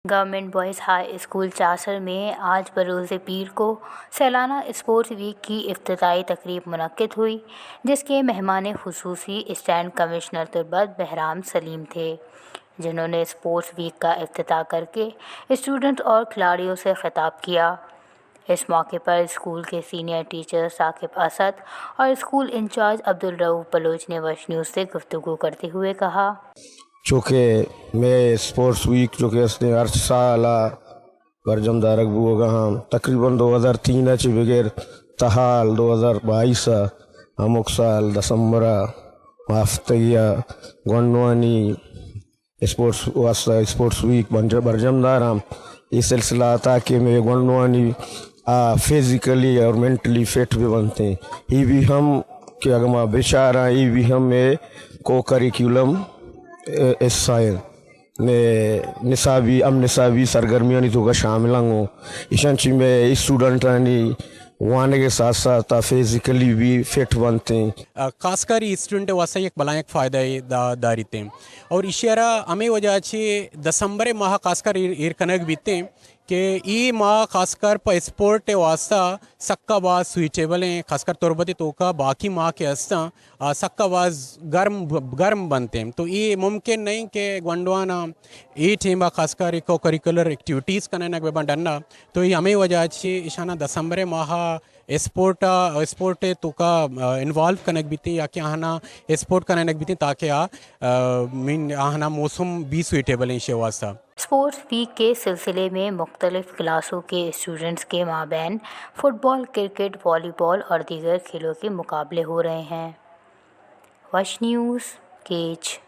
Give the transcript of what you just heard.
Government boys high school Chaucer میں آج بروز پیر کو سالانہ اسپورٹس ویک کی افتتاحی تقریب منعقد ہوئی، جس کے مہمان خصوصی اسسٹنٹ کمشنر تربت بہرام سلیم تھے، جنہوں نے اسپورٹس ویک کا افتتاح کر کے اسٹوڈنٹ اور کھلاڑیوں سے خطاب کیا۔ اس موقع پر اسکول کے سینئر ٹیچر ثاقب اسد اور اسکول انچارج عبدالرؤف بلوچ نے وش نیوز سے گفتگو کرتے ہوئے کہا، چونکہ مئے اسپورٹس ویک چونکہ استیں ہر سال ءَ برجم دارگ بوگ ءَ ہم تقریباً دو ہزار تین ءَ چہ بگر تہال دو ہزار بائیس ءَ ہمک سال دسمبر ءَ ماہ ہفتگی ءَ گونڈوانی اسپورٹس واستہ اسپورٹس ویک بنج-، برجم داراں۔ اے سلسلہ ءَ تاکہ مئے گونڈوانی آ فزیکلی اور مینٹلی فٹ بہ بنتیں۔ اے بھی ہم کہ اگہ ما بچاراں، اے بھی ہم مئے کو کریکولم، اے، حصہ ایں۔ مئے نصابی، ہم نصابی سرگرمیانی توکا شامل ایں گوں۔ ایشاں چی مئے اسٹوڈنٹانی وانگ ءِ ساتھ ساتھ آ فزیکلی بھی فٹ بنتیں۔ آ، خاص کر اسٹوڈنٹ ءِ واستہ یک بلاہیں یک فائدہ ئے دا-، داریت ایں۔ اور ایشی ءَ را ہمے وجہ چہ دسمبر ءِ ماہ خاص کر ایر، ایر کنگ بیت ایں کہ اے ماہ خاص کر پہ اسپورٹ ءِ واستہ سکا باز سوئٹیبل ایں، خاص کر تربت ءِ توکا باقی ماہ کہ ہستاں، آ، سکا باز گرم، گرم بنت ایں۔ تو اے ممکن نہیں کہ گونڈوانا اے ٹیم ءَ خاص کر کو کریکولر ایکٹیویٹیز کنائینگ بہ بنت ڈنا۔ تو اے ہمے وجہ چہ ایشانا دسمبر ءِ ماہ ءَ اسپورٹ ءَ، اسپورٹ ءِ توکا، آ، انوالو کنگ بیت ایں یا کہ آہانا اسپورٹ کنائینگ بیت ایں تاکہ آ، آ، مین آہانا موسم بھی سوئٹیبل ایں ایشی ءِ واستہ۔ اسپورٹس ویک کے سلسلے میں مختلف کلاسوں کے اسٹوڈنٹس کے مابین فٹ بال، کرکٹ، والی بال اور دیگر کھیلوں کے مقابلے ہو رہے ہیں۔ وش نیوز، کیچ۔